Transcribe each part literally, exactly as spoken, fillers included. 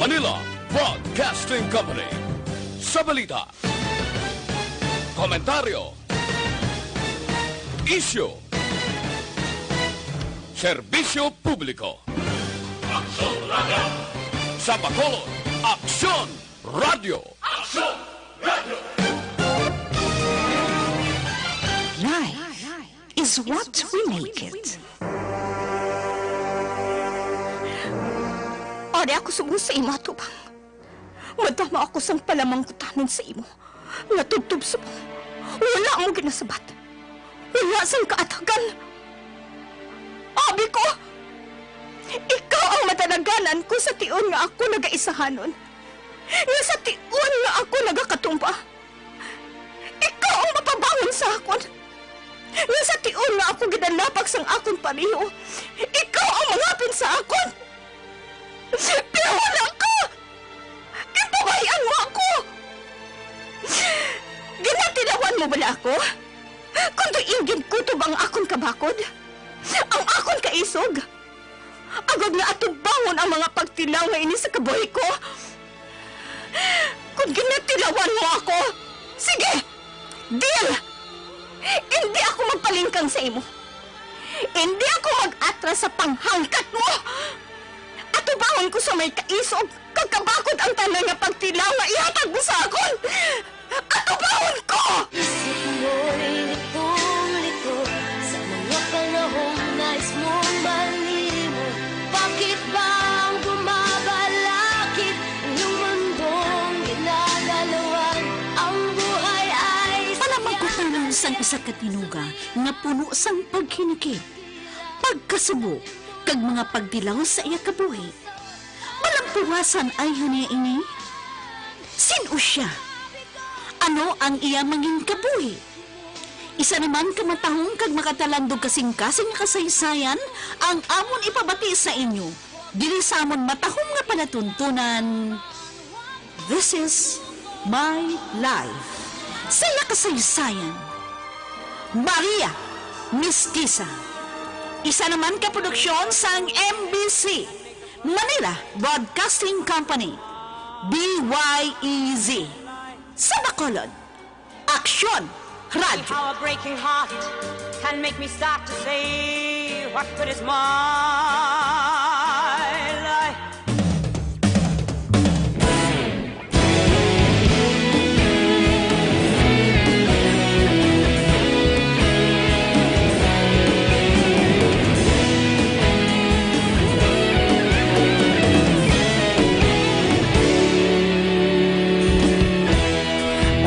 Manila Broadcasting Company. Sa balita, komentaryo, isyu, serbisyo publiko. Aksyon Radio! Sa Bacolod, Aksyon Radio! Aksyon Radio! Life is what we make it. Ari ako subong sa imo atubang. Madama ako sang palamangkutanon sa imo. Natubtob subong wala mo ginasabat. Wala sang kaatagan. Abi ko, ikaw ang madalaganan ko sa tion nga ako nagaisahanon, nga sa tion nga ako nagakatumba. Ikaw ang mapabangon sa akon, nga sa tion nga ako ginalapak sang akon pareho, ikaw ang mangapin sa akon. Pero wala ka! Ginpabay-an mo ako! Ginatilawan mo bala ako? Kon diin ginkutob ang akon kabakod, ang akon kaisog, agod nga atubangon ang mga pagtilaw nga ini sa kabuhi ko. Kon ginatilawan mo ako, sige, deal! Indi ako magpalingkang sa imo. Indi ako mag-atras sa panghangkat mo. Atubangon ko sa may kaisog kag kabakod ang tanan nga pagtilaw nga ihatag mo sa akon. Atubangon ko! Isip mo'y litong-lito sa mga panahong nais mong malimot. Bakit ba ang bumabalakid ang iyong mundong ginagalawan? Ang buhay ay Palamangkutanon sang isa ka tinuga nga puno sang paghinikit, pagkasubo, kag mga pagtilaw sa iya kabuhi. Malampuwasan ay hini ini? Sin-o sia? Ano ang iya mangin kabuhi? Isa naman ka matahom kag makatalandog kasing-kasing nga kasaysayan ang amon ipabati sa inyo diri sa amon matahom nga palatuntunan. This is my life. Sa iya kasaysayan, Maria Mestiza. Isa naman ka produksyon sang M B C, Manila Broadcasting Company, B Y E Z. Sa Bacolod, Aksyon Radyo. How a breaking heart can make me start to say, what good is my life?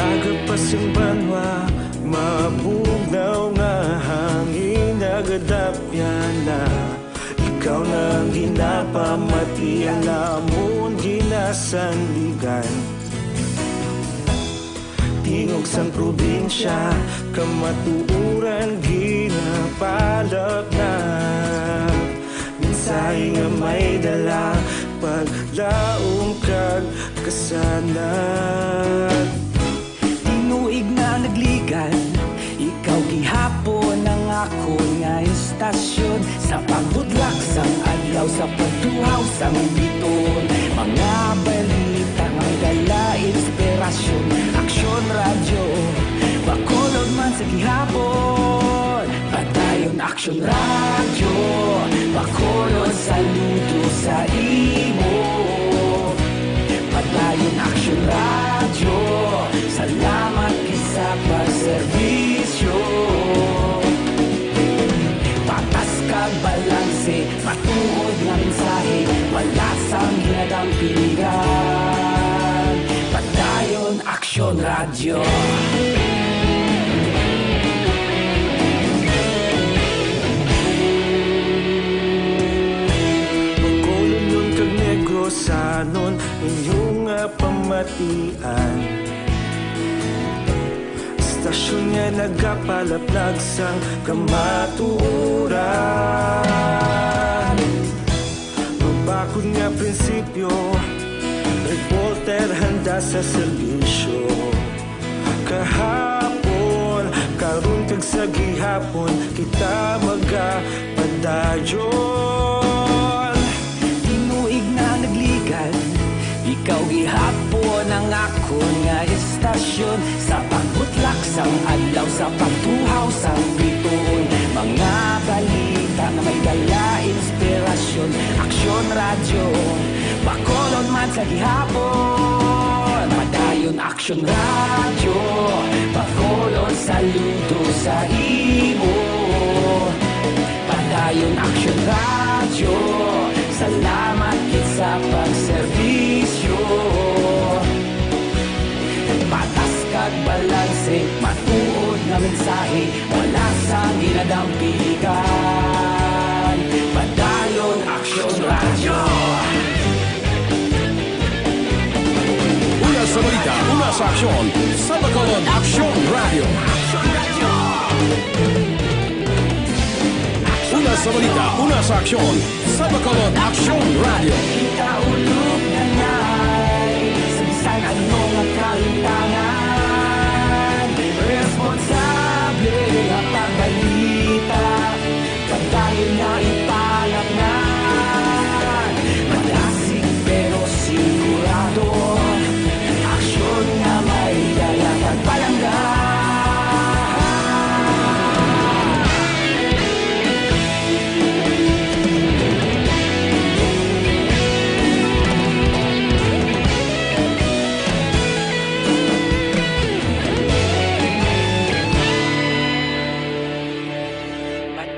Aga pa sing banwa, mabugnaw nga hangin nagadapyan na. Ikaw na ang ginapamati, ang amon ginasandigan. Tingog sang probinsya, kamatuoran ginapalapnap. Mensahe nga may dala, paglaom kag kasanag. Tinuig na nagligan, ikaw gihapon ang akon nga istasyon. Sa pagbutlak sang adlaw, sa pagtuhaw sang biton, mga balita nga dala inspirasyon. Aksyon Radyo, Bacolod man sa gihapon. Padayon Aksyon Radyo, Bacolod, saludo sa imo. Padayon Aksyon Radyo, salamat gid sa pagserbisyo. Patas kag balanse, matuod nga mensahe, wala sang ginadampingan. Padayon Aksyon Radyo. Bacolodnon kag Negrosanon, inyo nga pamatian. Istasyon nga nagapalaplag sang kamatuoran. Mabakod nga prinsipyo, reporter handa sa serbisyo. Kahapon, karon, kag sa gihapon, kita magapadayon. Tinuig na nagligan, Ikaw gihapon ang akon nga istasyon, sa pagbutlak sang adlaw, sa pagtuhaw sang bituon. Mga balita nga may dala inspirasyon. Aksyon Radyo, Bacolod man sa gihapon. Padayon Aksyon Radyo, Bacolod, saludo sa imo. Padayon Aksyon Radyo, salamat gid sa pagserbisyo. Patas kag balanse, matuod nga mensahe, wala sang ginadampigan. Padayon Aksyon Radyo. Una sa balita, una sa aksyon, sa Bacolod Aksyon Radyo. Una sa balita, una sa aksyon, sa Bacolod Aksyon Radyo. Kita ulog na nay, sa bisan ano nga kalimtangan, responsable nga pagbalita. Padayon nga ipalapnan, madasig pero sigurado, aksyon nga may dala kag palangga.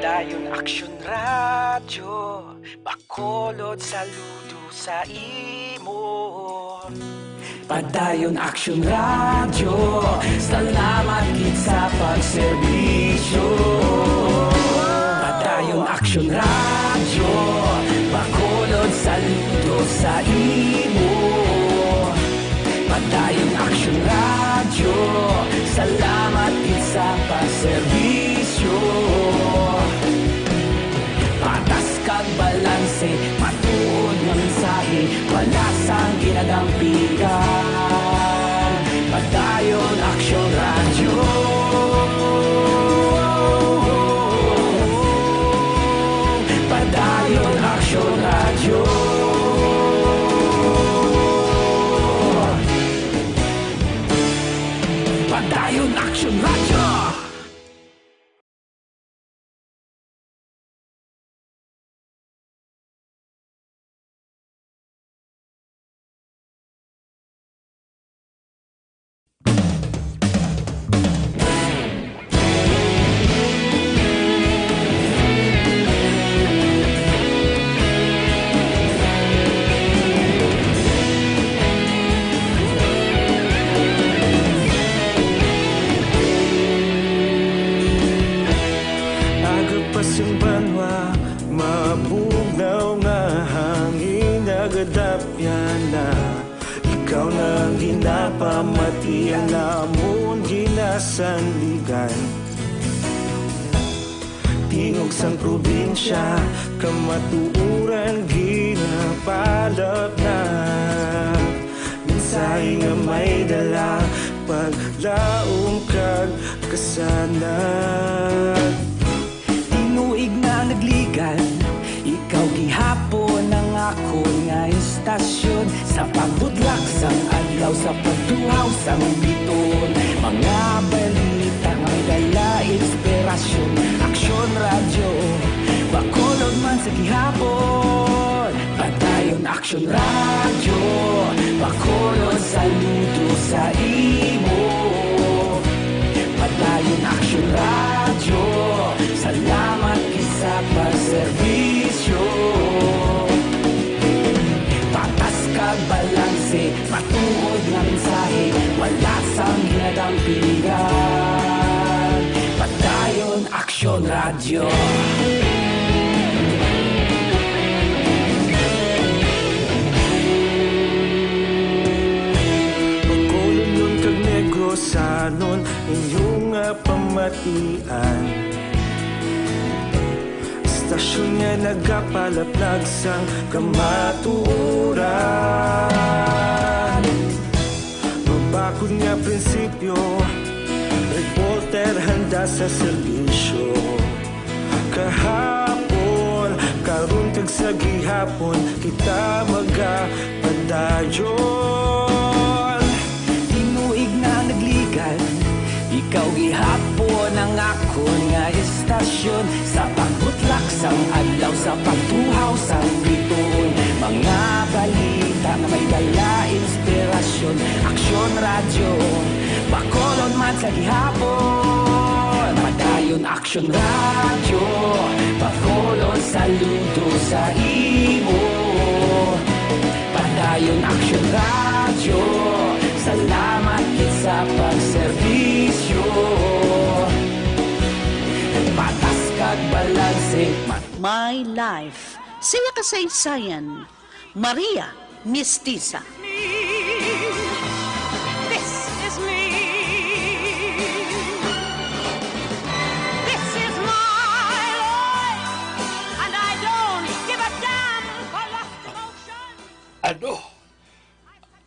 Padayon Aksyon Radyo, Bacolod, saludo sa imo. Padayon Aksyon Radyo, salamat gid sa pagserbisyo. Padayon Aksyon Radyo, Bacolod, saludo sa imo. Padayon Aksyon Radyo, salamat gid sa pagserbisyo. Patas kag balanse, matuod nga mensahe, wala sang ginadampigan. Padayon Aksyon Radyo. Padayon Aksyon Radyo. Padayon Aksyon Radyo. Agapas ang banwa, mabugnaw nga hangin, nagadapyan na. Ikaw na ang ginapamati, ang amon ginasanligan. Tingog sang probinsya, kamatuoran ginapalapnag. Mensahe nga may dala, paglaom kag kasanag. Tinuig na nagligan, ikaw gihapon ang akon nga istasyon. Sa pagbutlak sang adlaw, sa pagtuhaw sang bituon, mga balita nga may dala inspirasyon. Aksyon Radyo, Bacolod man sa gihapon. Padayon Aksyon Radyo, Bacolod, saludo sa imo. Padayon Aksyon Radyo, salamat gid sa pagserbisyo. Patas kag balanse, matuod nga mensahe, wala sang ginadampigan. Padayon Aksyon Radyo. Bacolod kag Negros, anon inyo nga pamatian. Istasyon nga nagapalaplag sang kamatuoran. Mabakod nga prinsipyo, reporter handa sa serbisyo. Kahapon, karon kag sa gihapon, kita maga Dayon, tinuig na nagligan, ikaw gihapon ang akon nga estasyon. Sa pagbutlak sang adlaw, sa pagtuhaw sang bituon, mga balita nga may dala inspirasyon. Aksyon Radyo, Bacolod man sa gihapon. Padayon Aksyon Radyo, Bacolod, saludo sa imo. Padayon Aksyon Radyo, salamat gid sa pagserbisyo. Patas kag balanse, mat- My life. Saya kasaysayan. Maria, mistisa. This is me. This is my life. And I don't give a damn for lost emotion. Ano?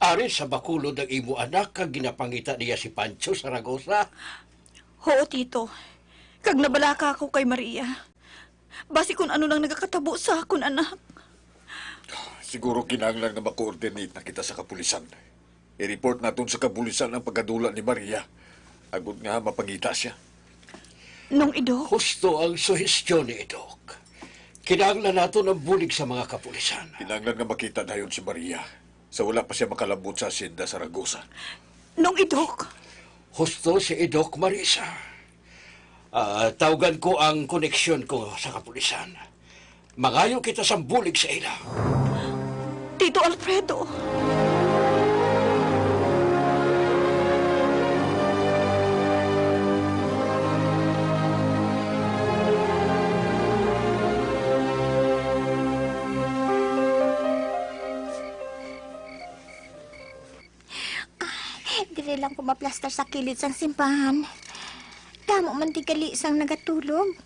Ari sa Bacolod ang imo anak kag ginapangita niya si Pancho Saragosa? Huo, Tito. Kag nabalaka ako kay Maria. Basi kun ano nang nagakatabo sa akon anak. Siguro kinahanglan nga ma-coordinate na kita sa kapulisan. I-report naton sa kapulisan ang pagkadula ni Maria, agod nga mapangita sia. Nong Idok? Husto ang suhestyon ni Idok. Kinahanglan naton ang bulig sa mga kapulisan. Kinahanglan nga makita dayon si Maria sa wala pa siya makalabot sa Hacienda Saragosa. Nong Idok? Husto si Idok Marisa. Ah, tawgan ko ang koneksyon ko sa kapulisan. Mangayo kita sang bulig sa ila. Tito Alfredo. Ah, diri lang ko maplastar sa kilid sang simbahan. Damo man di gali sang nagatulog.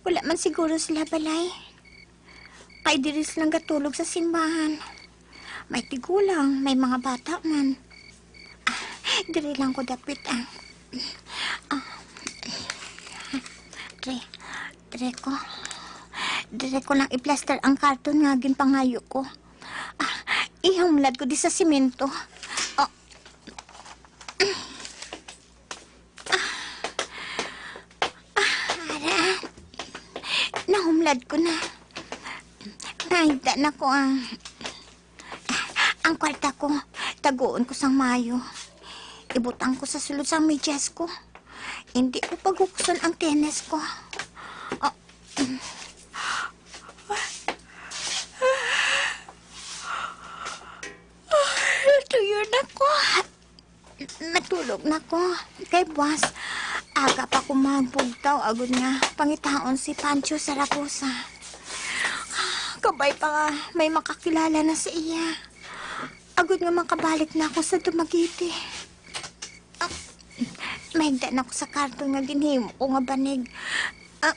Wala man siguro sila balay. Kay diri sila gatulog sa simbahan. May tigulang, may mga bata man. Ah, diri lang ko dapit, ah. Ah. Dre, dre ko. Dre ko lang i-plaster ang karton nga ginpangayo ko. Ah, ihumlad ko di sa simento. Ah. Ah, ara. Nahumlad ko na. Naida na ko ang, ang kwarta ko. Taguon ko sang maayo. Ibutang ko sa sulod sang medyas ko. Hindi ko paghukuson ang tenis ko. Oh. Tuyo na ko. Matulog na ko. Kay buwas, aga pa ko magbugtaw agod nga pangitaon si Pancho Saragosa. Kabay pa nga may makakilala na sa iya. Agod nga makabalik na ako sa Dumaguete. Ah, mahigda na ko sa karton nga ginhimo ko nga banig. Ah,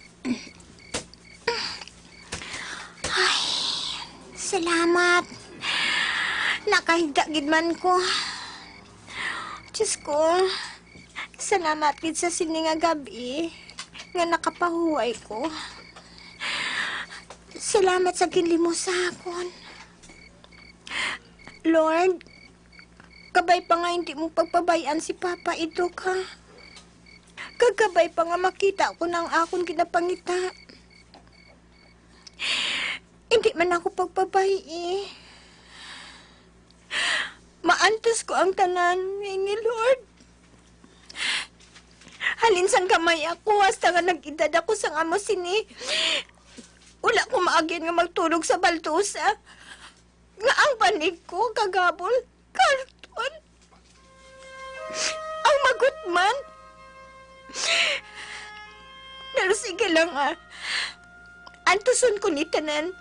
ay, salamat. Nakahigda gid man ko. Diyos ko, salamat gid sa sini nga gab-i nga nakapahuway ko. Salamat sa ginlimos sa akon. Lord, kabay pa nga hindi mo pagpabay-an si Papa Idok, ha? Kag kabay pa nga makita ko na ang akon ginapangita. Hindi man ako pagpabay-i. Maantos ko ang tanan, nini, Lord. Halin sang gamay ako, hasta nga nag-edad ako sang amo sini, wala ko maagyan nga magtulog sa baldosa. Nga ang banig ko kagabol, karton. Ang magutman. Pero sige lang, ah. Antuson ko ni tanan.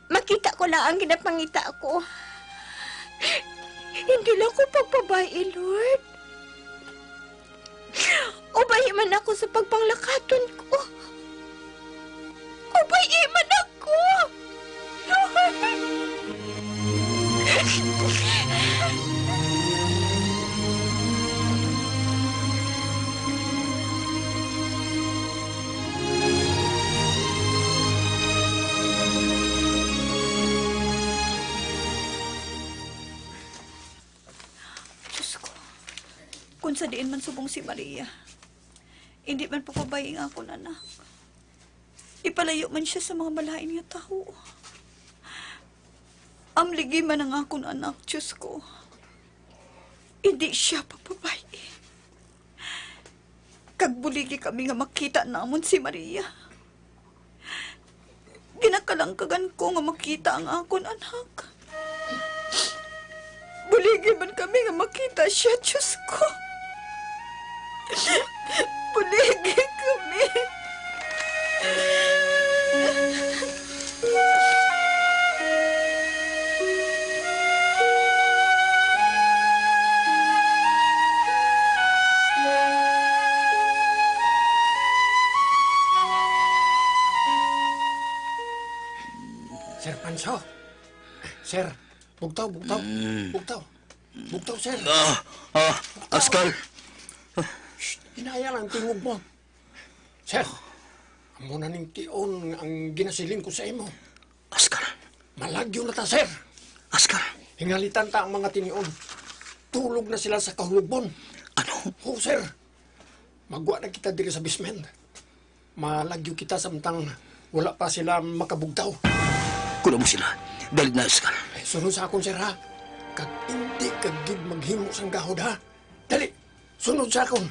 Makita ko lang ang ginapangita ko. Hindi lang ko pagpabay-i, Lord. Ubayi man ako sa pagpanglakaton ko. Ubayi man ako. Sa diin man subong si Maria, indi man papabayi ang akon anak. Ipalayo man sia sa mga malain nga tawo. Amligi man ang akon anak, Diyos ko. Indi sia papabayi. Kag buligi kami nga makita namon si Maria. Ginakalangkagan ko nga makita ang akon anak. Buligi man kami nga makita sia, Diyos ko. Buligi kami. Sir Pancho. Sir, bugtaw, bugtaw. Mm. Bugtaw. Bugtaw, sir. Ah, ah, Askal. Shh, hinaya lang tingog mo. Sir, amo na ning tion ang ginasiling ko sa imo. Askal. Malagyo na ta, sir. Askal. Hingalitan ta ang mga tinion. Tulog na sila sa kahulogbon. Ano? Oo, sir. Magwa na kita diri sa basement. Malagyo kita samtang wala pa sila makabugtaw. Kuno mo sila. Dali na, Askal. Ay, sunod sa akon, sir, ha? Kag hindi ka gid maghimo sang gahod, ha? Dali! Sunod sa akon!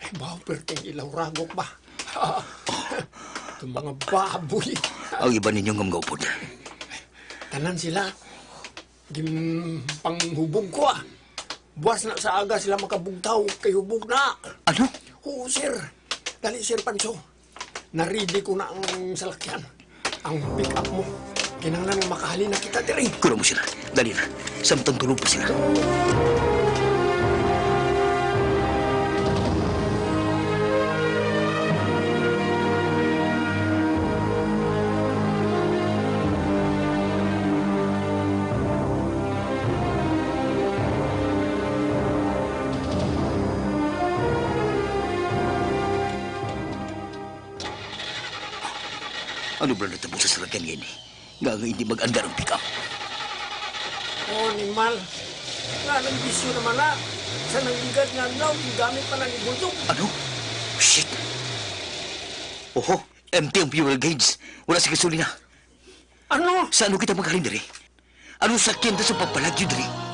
Ay, baw, perting ilaw ragok ba? Itong mga baboy. Ang iba ninyo nga mga upod. Tanan sila. Ginpanghubog ko, ah. Buwas na sa aga sila makabugtaw, kay hubog na. Ano? Oo, sir. Dali, Sir Pancho. Na-ready ko na ang salakyan. Ang pick-up mo. Kinahanglan nga makahalin na kita diri. Kuno mo sila. Dali na. Samtang tulog pa sila. Ano ba natabo sa salakyan nga ini? Nga, nga hindi mag-andar ang pick-up? Oh, animal. Nga, nang bisyo naman na. Sa nagligad nga adlaw, gigamit pa na ni Bulldog. Ano? Shit! Oho, empty ang fuel gauge. Wala sa gasolina. Ano? Sa ano kita maghalin diri? Ano sa kinta sa pagpalagyo diri?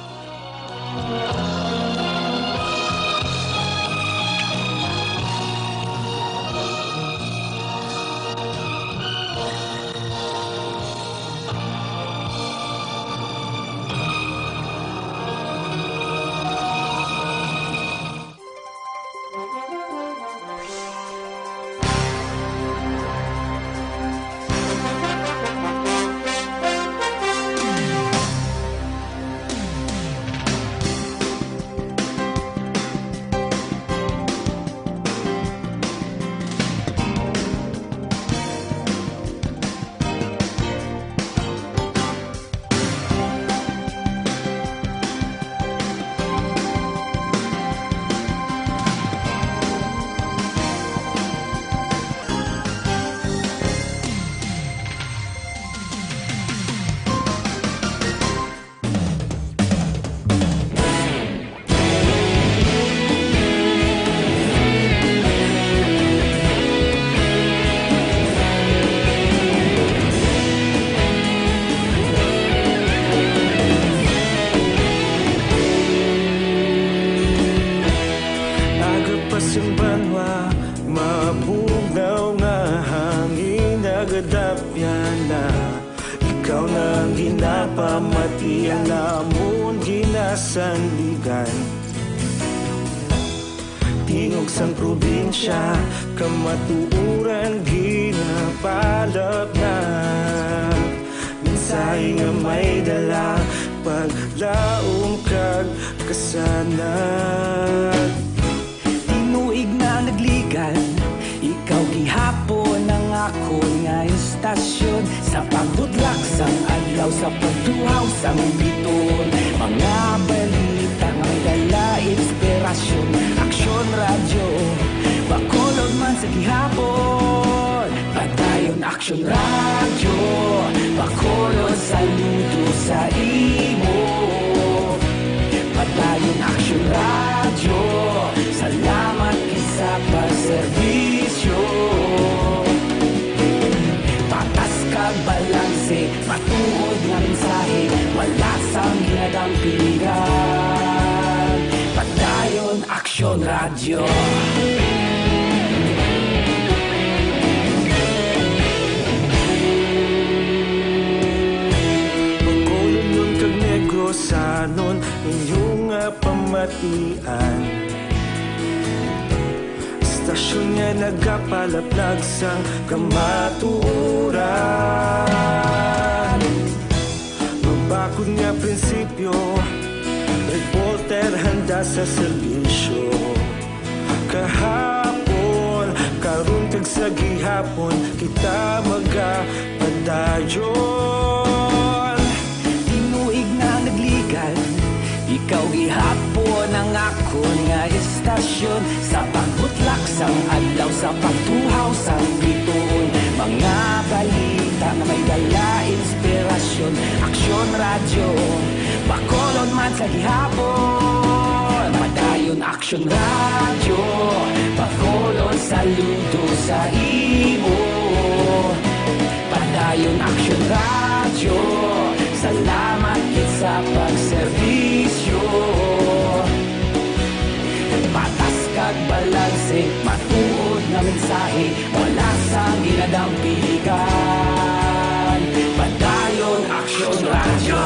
Aga pa sing banwa, mabugnaw nga hangin, nagadapyan na. Ikaw na ang ginapamatian namon ginasandigan. Tingog sang probinsya, kamatuoran ginapalapnag. Mensahe nga may dala, paglaom kag kasanag. Tinuig na nagligad, ikaw gihapon ang akon nga istasyon. Sa pagbutlak sang adlaw, sa pagtuhaw sang biton, mga balita nga may dala inspirasyon. Aksyon Radyo, Bacolod man sa gihapon, padayon Aksyon Radyo. Bacolod, saludo sa imo. Padayon Aksyon Radyo, salamat gid sa pagserbisyo. Patas kag balanse, matuod nga mensahe, wala sang ginadampigan. Padayon Aksyon Radyo. Bacolodnon kag Negrosanon, inyo nga pamatian. Istasyon nga nagapalaplag sang kamatuoran. Mabakod nga prinsipyo, reporter handa sa serbisyo. Kahapon, karon kag sa gihapon, kita magapadayon. Tinuig nga nagligad, ikaw gihapon ang akon nga istasyon. Sa pagbutlak sang adlaw, sa pagtuhaw sang bituon, mga balita nga may dala inspirasyon. Aksyon Radyo, Bacolod man sa gihapon. Padayon Aksyon Radyo, Bacolod, saludo sa imo. Padayon Aksyon Radyo, salamat gid sa pagserbisyo. Patas kag balanse, matuod nga mensahe, wala sang ginadampigan. Padayon Aksyon Radyo.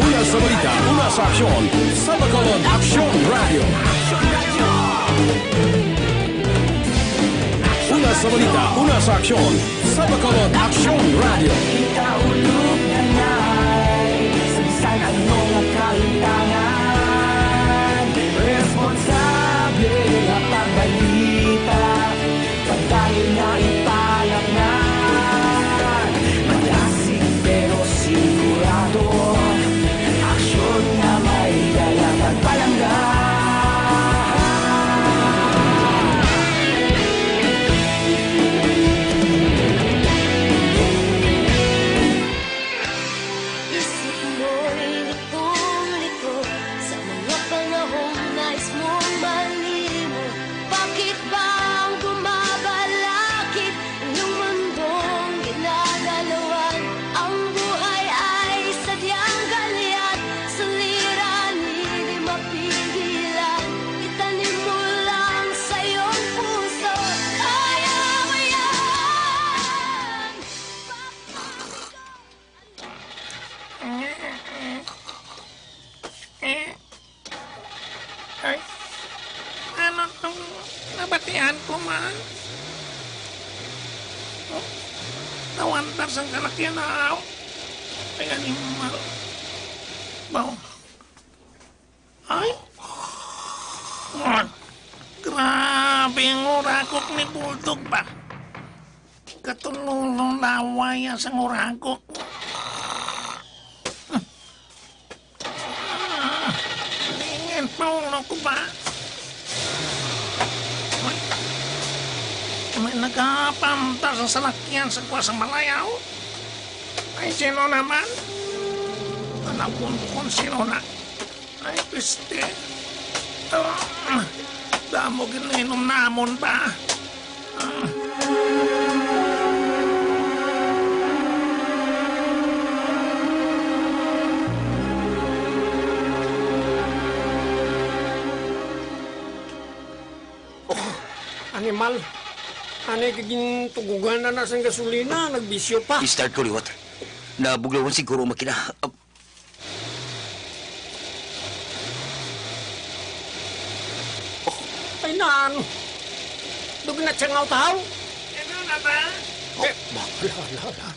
Una sa balita, una sa aksyon, sa Bacolod Aksyon Radyo. Una sa balita, una sa aksyon, sa Bacolod Aksyon Radyo. Kita ulog na nay, sa bisan ano nga kahintangan, responsable nga pagbalita. Padayon nga ipalamnan, madasig pero sigurado, aksyon nga may dala kag palangga. Isip mo'y litong-lito sa mga panahong nais mong malimot. Bakit ba ang bumabalakid inyong mundong ginagalawan? Ang buhay ay sadyang galyat, suliranin di mapigilan. Itanim mo lang sa iyong puso, kaya mo yan. Eh, ay, ano tong nabatian ko, man? Oh, nawandar sang salakyan na ako. Ay, animal. Baw. Ay. Ah, grabe ang urakok ni Bulldog ba? Katululong laway ang sang urakok. Ah, ingin pa ulo ko ba? Ay, may nagapamta sa salakyan sa kuwa sa malayaw. Ay, sino naman? Tanawon ko kung sino na. Ay, piste. Ah, damo gininom namon ba? Ah. Oh, animal. Anay ka gintugugan na na sang gasolina, nagbisyo pa. I-start ko liwat. Nabuglawan siguro ang makina. Ah, oh. Ay, naan? Dugin na siya nga utahaw. Ano na ba? Oh, eh, ba, hala, hala, hala.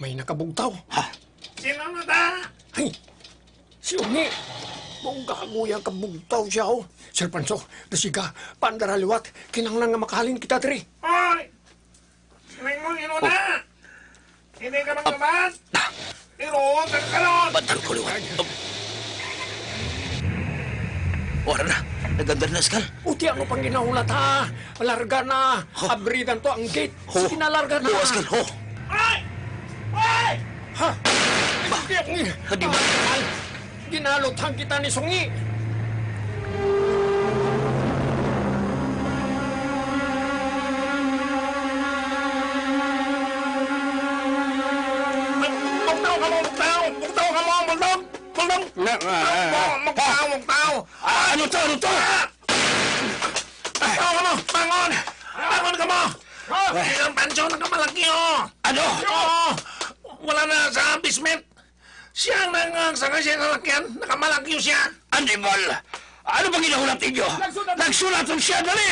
May nakabugtaw. Ha? Sino na ba? Ay, si Uni. Mao gago yang kabugtaw siya, oh. Sir Panso, dasiga, paandara liwat. Kinahanglan nga makahalin kita diri. Oy! Siling mo, ino na? Hindi ka maglaban? Pero, huwag ka karon! Badal ko liwat. Wala na. Nagandar na, Askal. Uti, ano pang ginahulat, ha? Larga na. Ho. Abridan to ang gate. Ho. Sige na, larga na. Ho, Askal, ho. Ay! Ay! Ha? Ba? Hindi ako. Kadi ba? Ay! Ginaluthang kita ni Sungi. Bugtaw ka mo, bugtaw! Bugtaw ka mo, bugtaw! Bugtaw! Na, ah, Bugtaw, ah, bugtaw, bugtaw! Ah, ano to? Ano to? Ah! Bugtaw ka mo! Bangon! Bangon ka mo! Ah! Ang Pancho, nakamalaki, oh! Ano? Oo! Wala na sa basement! Siya ang nangangsa nga siya nalakyan, nakamalagyo siya. Animal! Ano bang ginahulat ninyo? Nagsulat. Nagsulat ang siya, dali!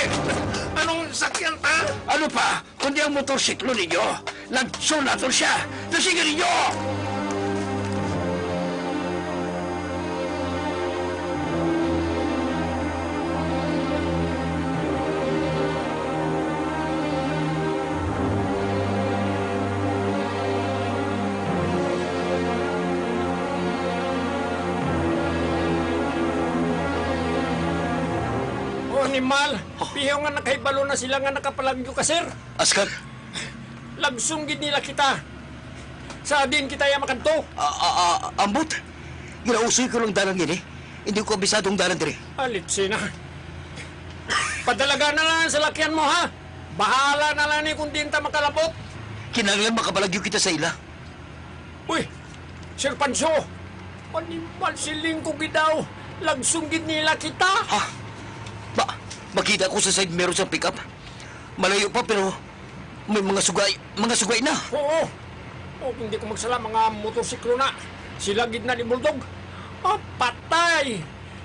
Anong sakyan ta? Ano pa, kundi ang motorsiklo ninyo? Nagsulat ang siya! Nasiga ninyo! O, animal, piyo nga nakahibalo na sila nga nakapalagyo ka, sir. Askar. Lagson gid nila kita. Sa diin kita ya makadto? A-, a-, a-, ambot. Ginausoy ko lang dalan gini. Hindi ko kabisado ang dalan diri. Alitsi na. Padalaga na lang ang salakyan mo, ha? Bahala na lang ni kung diin ta makalabot. Kinahanglan makapalagyo kita sa ila. Uy, Sir Pancho, animal, siling ko gid daw, lagson gid nila kita. Ha? Ba, makita ko sa side mirror sa pickup. Malayo pa, pero may mga sugay, mga sugay na. Oo. O, kung di ko magsala, mga motorsiklo na. Sila gid na ni Bulldog. Ah, patay!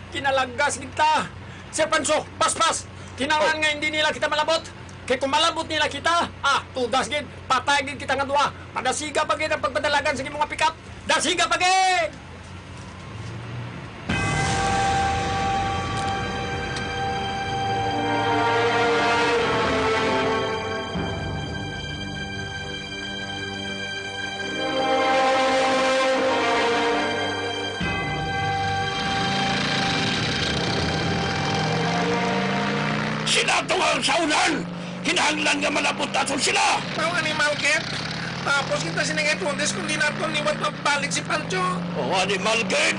Kinalagas gid ta. Sir Pancho, paspas! Kinahanglan Oh. nga hindi nila kita malabot. Kay kung malabot nila kita, ah, tudas gid, patay gid kita nga duha. Padasiga pa gid ang pagpadalagan sa imong pick-up. Dasiga pa gid! Sila to ang saunan! Kinahanglan nga malabot naton sila! Mao nga ni Malkit. Tapos kita sini nga itundes kung di naton liwat mabalik si Pancho. O, animal gid!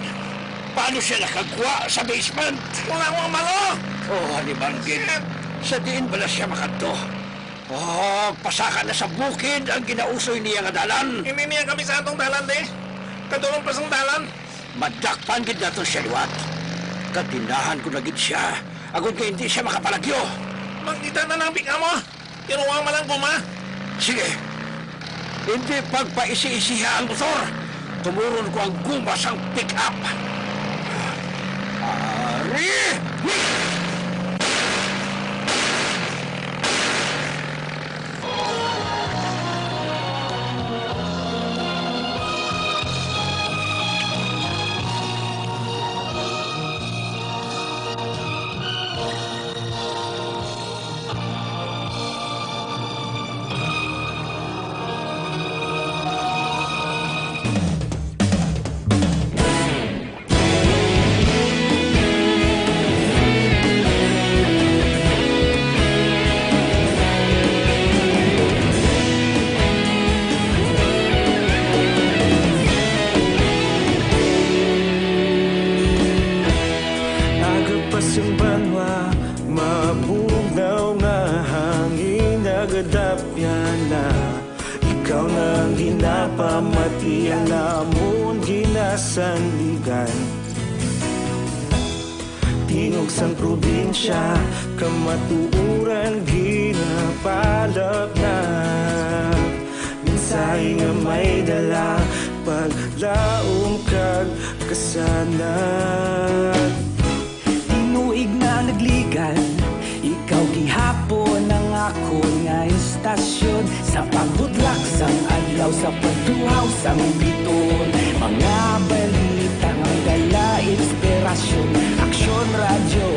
Paano siya nakagwa sa basement? Wala akong malo! O, animal gid! Shit! Sa diin bala siya makadto? O, pasaka na sa bukid ang ginausoy niya nga dalan. Hindi niya kabisado ang dalan, di. Kadulom pa sang dalan. Madakpan gid naton siya liwat. Kaginahan ko na gid siya, agod nga hindi siya makapalagyo. Magdita na lang, big amo. Tiruang man ang guma. Sige. Hindi pagpaisi-isiha ang motor. Tumuron ko ang guma sang pick-up. Ari! Agapas ang banwa, mabugnaw nga hangin, nagadapyan na. Ikaw na ang ginapamati, ang amon ginasandigan. Tingog sang probinsya, kamatuoran ginapalapnap. Mensahe nga may dala, paglaom kag kasanag. Tinuig na nagligan, ikaw gihapon ang akon nga istasyon. Sa pagbudlak sang adlaw, sa pagduhaw sang biton, mga balita nga dala inspirasyon. Aksyon Radyo,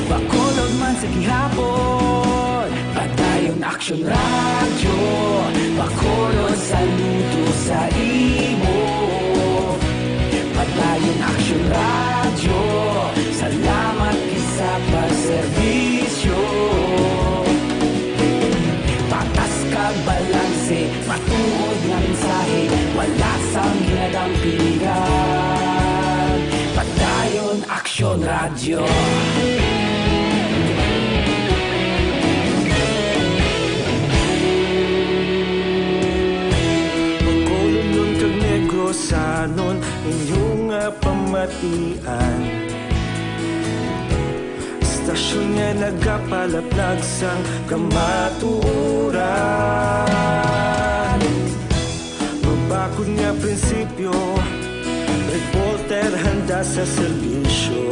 Bacolod man sa gihapon. Padayon Aksyon Radyo, Bacolod, saludo sa imo. Padayon Aksyon Radyo, salamat Matuod nga mensahe, wala sang ginadampigan. Padayon, Aksyon Radyo. Bacolodnon kag Negrosanon, inyo nga pamatian. Istasyon nga nagapalaplag sang kamatuoran. Mabakod nga prinsipyo, reporter handa sa serbisyo.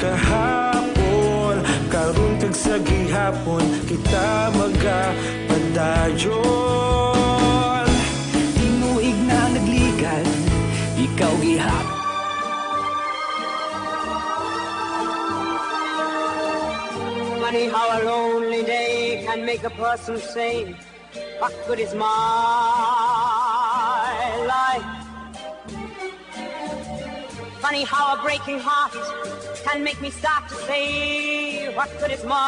Kahapon, karon kag sa gihapon, kita magapadayon. Tinuig na nagligad, ikaw gihap. Funny how a lonely day can make a person say, "What good is my life?" Funny how a breaking heart can make me start to say, "What good is my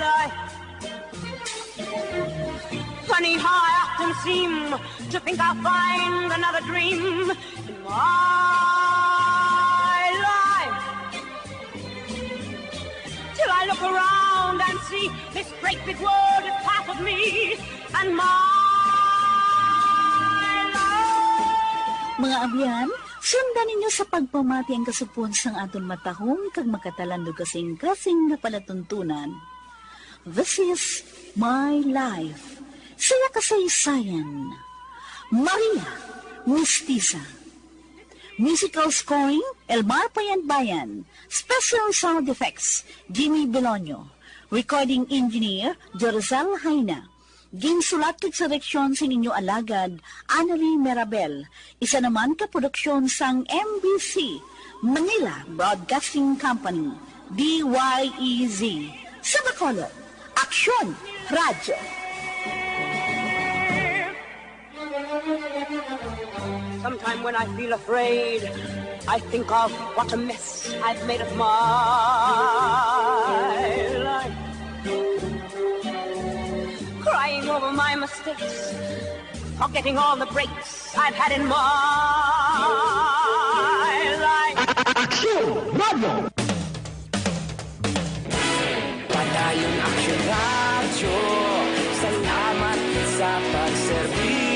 life?" Funny how I often seem to think I'll find another dream in my life. Till I look around and see this great big world is half of me and my life. Mga abyan, sundan ninyo sa pagpamati ang kasugpon sang aton matahom kag makatalandog kasing-kasing nga palatuntunan. This is my life. Saya kasaysayan. Maria Mestiza. Musical scoring, Elmar Payanbayan. Special sound effects, Jimmy Belonio. Recording engineer, Jerusel Jaina. Ginsulat kag sa direksyon sa inyo alagad, Annalie Mirabel. Isa naman ka produksyon sang M B C, Manila Broadcasting Company, D Y E Z. Sa Bacolod, Aksyon Radyo. Sometime when I feel afraid, I think of what a mess I've made of my life. Crying over my mistakes, forgetting all the breaks I've had in my life. Aksyon Radyo. Padayon, Aksyon Radyo. Salamat sa pagserbisyo.